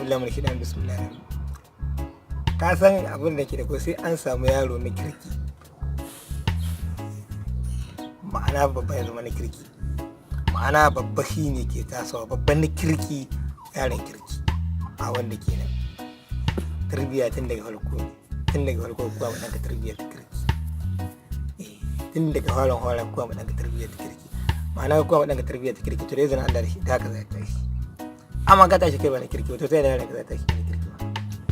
Billahi min shaitan, bismillah. Ka san abin da ke da ko sai an samu yaro na kirki, ma'ana babba ya zama na kirki, ma'ana babba shi ne ke tasowa babban na kirki, yaron kirki. A wanda kenan tarbiyya tun daga farko, tun daga farko kuwa ma ɗanka tarbiyya ta kirki. Tun daga farin fara kuwa ma ɗanka tarbiyya ta kirki, ma'ana kuwa ma ɗanka tarbiyya ta kirki, to da izinin Allah da shi da haka za ta tashi. Amma ka tashi kai ba na kirki ba, to sai da yaron ka za ta tashi na kirki ba?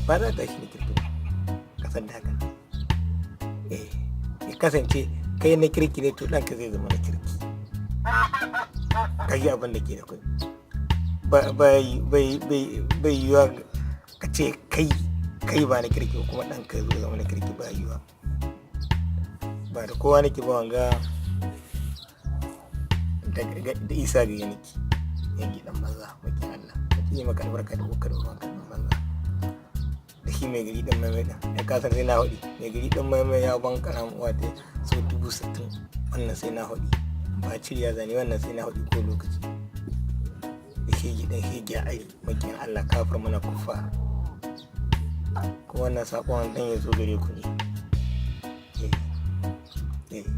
Ba za ta tashi na kirki ba. Ka san da haka. Ya kasance kai na kirki ne, to ɗanka zai zama na kirki. Ka yi abin da ke da kai, bai yiwuwa ka ce kai ba na kirki ba kuma ɗanka zai zama na kirki, ba yiwuwa. Ba da kowa nake ba, wanga da Isa ga yaniki yanki dan banza, makin Allah ka yi maka albarka da kokar ruwan kan banza da shi mai gari dan mai dan ya kasar. Sai na hudi mai gari dan mai ya ban karam uwa ta so 60,000. Wannan sai na hudi, ba ciriya zane, wannan sai na hudi ko lokaci da shege dan shege, ai makin Allah, kafir mana kufa. Kuma wannan sakon dan ya zo gare ku ne. Eh,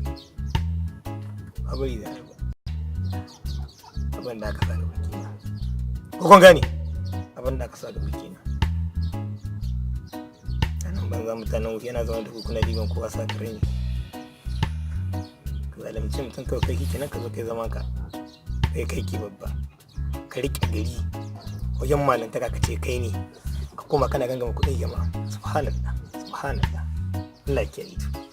ba bari da ba, abin da aka sa gaba kenan. Ko kun gane abin da aka sa gaba kenan? Nan banza, mutanen wuce yana zama da kuna diban kowa sa kare ne. Ka zalunci mutum kawai, kai kenan ka zo kai zaman ka, kai kai ke babba, ka riƙe gari wajen malantaka, ka ce kai ne, ka koma kana gangama kuɗin jama'a. Subhanallah, subhanallah, Allah ya kiyaye.